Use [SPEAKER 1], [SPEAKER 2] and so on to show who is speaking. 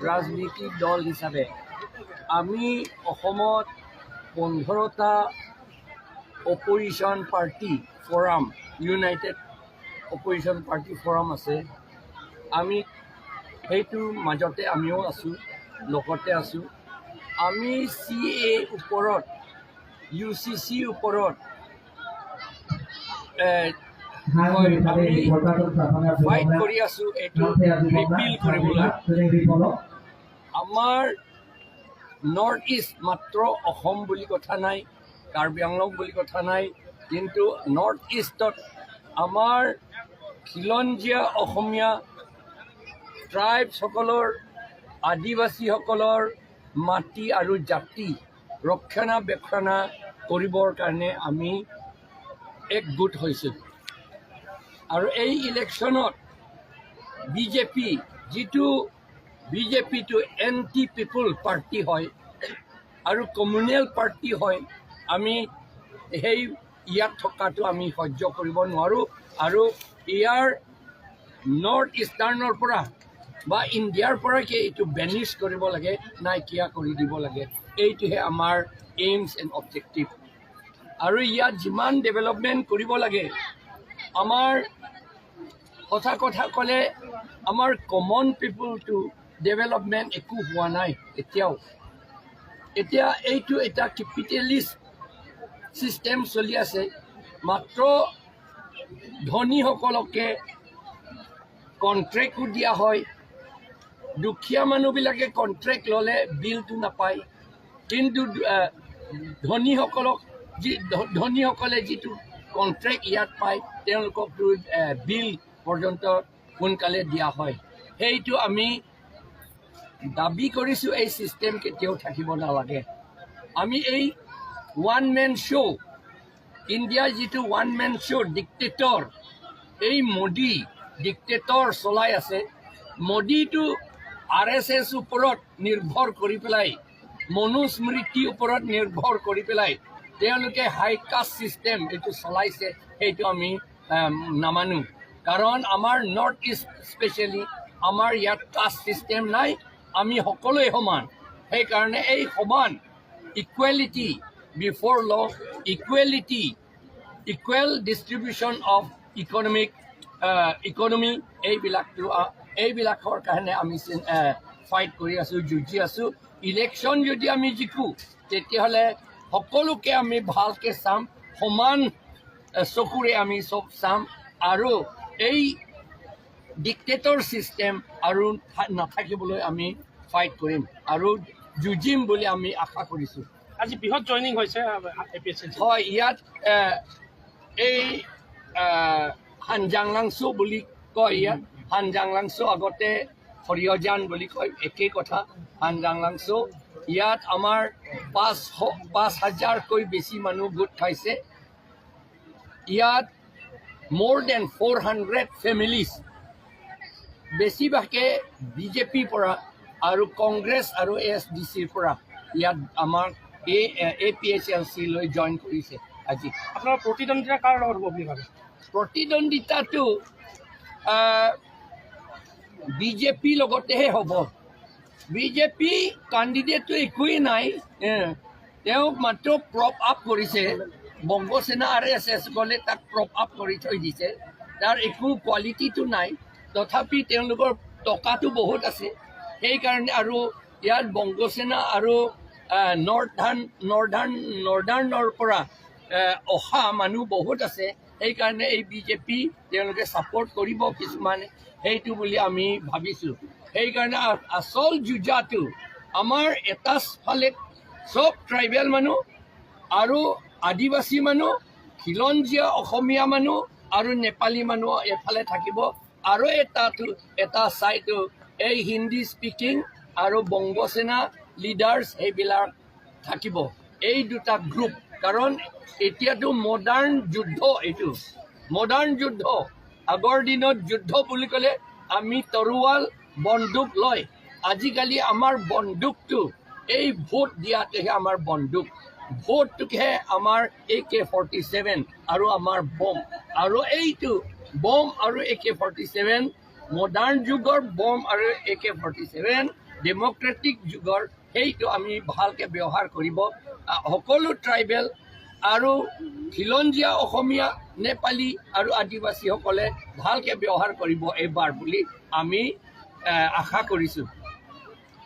[SPEAKER 1] ৰাজনীতিক দল হিচাপে আমি অসমত 15টা opposition party forum, United Opposition Party Forum আছে। আমি সেইটোৰ মাজতে আমিও আছোঁ, লগতে আছোঁ। আমি চিএএ ওপৰত, ইউচিচি ওপৰত আমি ফাইট কৰি আছোঁ এইটো ৰিপিল কৰিবলৈ। আমাৰ নৰ্থ ইষ্ট মাত্ৰ অসম বুলি কথা নাই, কাৰ্বি আংলং বুলি কথা নাই, কিন্তু নৰ্থ ইষ্টত আমাৰ খিলঞ্জীয়া অসমীয়া ট্ৰাইবছসকলৰ, আদিবাসীসকলৰ মাটি আৰু জাতি ৰক্ষণাবেক্ষণা কৰিবৰ কাৰণে আমি একগোট হৈছোঁ। আৰু এই ইলেকশ্যনত বিজেপি, যিটো বিজেপিটো এণ্টি পিপুল পাৰ্টি হয় আৰু কমিউনেল পাৰ্টি হয়, আমি সেই ইয়াত থকাটো আমি সহ্য কৰিব নোৱাৰোঁ আৰু ইয়াৰ নৰ্থ ইষ্টাৰ্ণৰ পৰা বা ইণ্ডিয়াৰ পৰাকে এইটো বেনিছ কৰিব লাগে, নাইকিয়া কৰি দিব লাগে। এইটোহে আমাৰ এইমছ এণ্ড অবজেক্টিভ। আৰু ইয়াত যিমান ডেভেলপমেণ্ট কৰিব লাগে, আমাৰ সঁচা কথা ক'লে আমাৰ কমন পিপুলটো ডেভেলপমেণ্ট একো হোৱা নাই এতিয়াও। এতিয়া এইটো এটা কেপিটেলিষ্ট ছিষ্টেম চলি আছে। মাত্ৰ ধনীসকলকে কণ্ট্ৰেক্টো দিয়া হয়। দুখীয়া মানুহবিলাকে কণ্ট্ৰেক্ট ল'লে বিলটো নাপায়, কিন্তু ধনীসকলক যি ধনীসকলে যিটো কণ্ট্ৰেক্ট ইয়াত পায়, তেওঁলোককতো বিল পৰ্যন্ত সোনকালে দিয়া হয়। সেইটো আমি দাবী কৰিছোঁ, এই ছিষ্টেম কেতিয়াও থাকিব নালাগে। আমি এই ওৱান মেন শ্ব', ইণ্ডিয়াৰ যিটো ওৱান মেন শ্ব' ডিক্টেটৰ, এই মোদী ডিক্টেটৰ চলাই আছে। মোদীটো আৰএছএছ ওপৰত নিৰ্ভৰ কৰি পেলাই, মনুস্মৃতিৰ ওপৰত নিৰ্ভৰ কৰি পেলাই তেওঁলোকে হাই কাষ্ট ছিষ্টেম এইটো চলাইছে। সেইটো আমি নামানো, কাৰণ আমাৰ নৰ্থ ইষ্ট স্পেচিয়েলি আমাৰ ইয়াত কাষ্ট ছিষ্টেম নাই, আমি সকলোৱে সমান। সেইকাৰণে এই সমান equality before law, equality, equal distribution of economy, এইবিলাকৰ কাৰণে আমি ফাইট কৰি আছোঁ, যুঁজি আছোঁ। ইলেকশ্যন যদি আমি জিকোঁ, তেতিয়াহ'লে সকলোকে আমি ভালকৈ চাম, সমান চকুৰে আমি চব চাম আৰু এই ডিক্টেটৰ ছিষ্টেম আৰু নাথাকিবলৈ আমি ফাইট কৰিম আৰু যুঁজিম বুলি আমি আশা কৰিছোঁ।
[SPEAKER 2] আজি বৃহৎ জইনিং হৈছে এপিএছএল।
[SPEAKER 1] হয়, ইয়াত এই হানজাংলাংচু বুলি কয়। ইয়াত হানজাংলাংচু, আগতে সৰিয়হজান বুলি কয়, একেই কথা। হানজাংলাংচু ইয়াত আমাৰ 5,000কৈ বেছি মানুহ গোট খাইছে। ইয়াত more than 400 families, বেছিভাগে বিজেপিৰ পৰা আৰু কংগ্ৰেছ আৰু এছডিচিৰ পৰা ইয়াত আমাৰ এই এপিএইচএলচি লৈ জইন কৰিছে আজি।
[SPEAKER 2] আপোনাৰ প্ৰতিদ্বন্দ্বিতা কাৰ লগত হ'ব বুলি ভাবে?
[SPEAKER 1] প্ৰতিদ্বন্দ্বিতাটো বিজেপি লগতেহে হ'ব। বিজেপি কেণ্ডিডেটটো একোৱেই নাই, তেওঁক মাত্ৰ প্ৰপ আপ কৰিছে। বংগসেনা আৰু আৰএছএছ গ'লে তাক প্ৰপ আপ কৰি থৈ দিছে। তাৰ একো কোৱালিটিটো নাই, তথাপি তেওঁলোকৰ টকাটো বহুত আছে, সেইকাৰণে। আৰু ইয়াত বংগসেনা আৰু নৰ্দাৰ্ণৰ পৰা অহা মানুহ বহুত আছে। সেইকাৰণে এই বিজেপি তেওঁলোকে ছাপৰ্ট কৰিব কিছুমানে, সেইটো বুলি আমি ভাবিছোঁ। সেইকাৰণে আচল যুঁজাটো আমাৰ এটা ফালে চব ট্ৰাইবেল মানুহ আৰু আদিবাসী মানুহ, খিলঞ্জীয়া অসমীয়া মানুহ আৰু নেপালী মানুহ এফালে থাকিব আৰু এটা ছাইডটো এই হিন্দী স্পিকিং আৰু বংগসেনা লিডাৰ্ছ সেইবিলাক থাকিব, এই দুটা গ্ৰুপ। কাৰণ এতিয়াতো মডাৰ্ণ যুদ্ধ, এইটো মডাৰ্ণ যুদ্ধ। আগৰ দিনত যুদ্ধ বুলি ক'লে আমি তৰোৱাল বন্দুক লয়। আজিকালি আমাৰ বন্দুকটো এই ভোট দিয়াটোহে আমাৰ বন্দুক, ভোটটোকহে আমাৰ একে-47 আৰু আমাৰ বম। আৰু এইটো বম আৰু একে-47, মডাৰ্ণ যুগৰ বম আৰু একে-47। ডেম'ক্ৰেটিক যুগৰ সেইটো আমি ভালকৈ ব্যৱহাৰ কৰিব। সকলো ট্ৰাইবেল আৰু খিলঞ্জীয়া অসমীয়া, নেপালী আৰু আদিবাসীসকলে ভালকৈ ব্যৱহাৰ কৰিব এইবাৰ বুলি আমি আশা কৰিছোঁ।